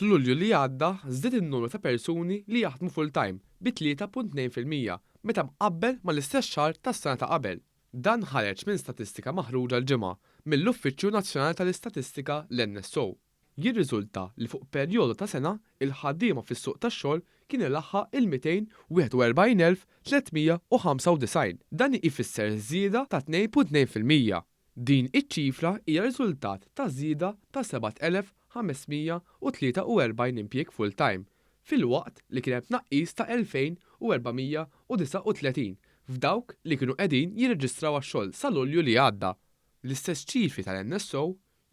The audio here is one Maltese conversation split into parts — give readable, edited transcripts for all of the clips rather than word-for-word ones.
F'Lulju li għadda żdied in-numru ta' persuni li jaħdmu full-time bi 3.2% meta mqabbel mal-istess xahar tas-sena ta' qabel. Dan ħareġ minn statistika maħruġa l-Ġimgħa mill-Uffiċċju Nazzjonali tal-Istatistika l-NSO. Jirriżulta li fuq perjodu ta' sena il-ħaddiema fis-suq tax-xogħol kien ilaħħaq il-241,395. Dan ifisser żieda ta' 2.2%. Din iċ-ċifra hija riżultat ta' żieda ta' 7,543 impjieg full-time, filwaqt li kien hemm tnaqqis ta' 2,439 f'dawk li kienu qegħdin jirreġistraw għax-xogħol sa Lulju li għadda. L-istess ċifri tal-NSO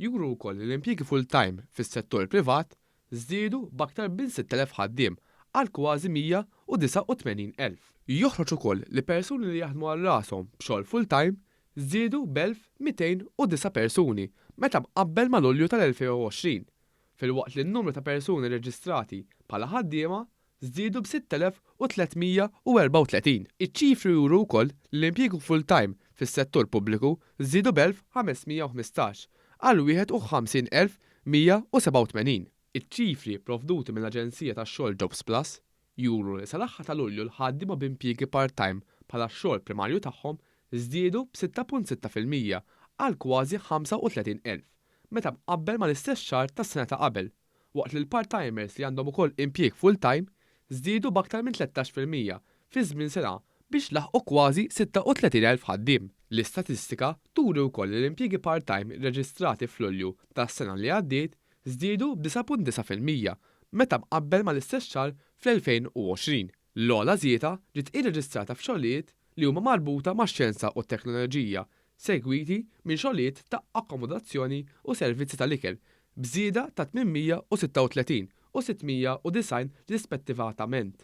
juru wkoll li l-impjiegi full-time fis-settur privat żdiedu b'aktar minn 6,000 ħaddiem għal kważi 189,000. Joħroġ ukoll li persuni li jaħdmu għal rashom b'xogħol full-time żdiedu b'1,209 persuni meta mqabbel ma' Lulju tal-2020, filwaqt li n-numru ta' persuni rreġistrati bħala ħaddiema żdiedu b'6,334. Iċ-ċifri juru wkoll li l-impjiegi full-time fis-settur pubbliku żdiedu b'1,515 għal 51,187. Iċ-ċifri pprovduti mill-aġenzija tax-xogħol Jobsplus juru li sal-aħħar ta' Lulju l-ħaddiema b'impjiegi part-time bħala x-xogħol primarju tagħhom żdiedu b'6.6% għal kważi 35,000 meta mqabbel mal-istess xahar tas-sena ta' qabel, waqt li l-part-timers li għandhom ukoll impjieg full-time żdiedu b'aktar minn 13% fi żmien sena biex laħqu kważi 36,000 ħaddiem. L-istatistika turi wkoll li l-impjiegi part-time rreġistrati f'Lulju tas-sena li għaddiet żdiedu b'9.9% meta mqabbel mal-istess xahar fl-2020. L-ogħla żieda ġiet irreġistrata f'xogħlijiet li huma marbuta max-xjenza u t-teknoloġija, segwiti minn xogħlijiet ta' akkomodazzjoni u servizzi tal-ikel, b'żieda ta' 836 u 690 rispettivament.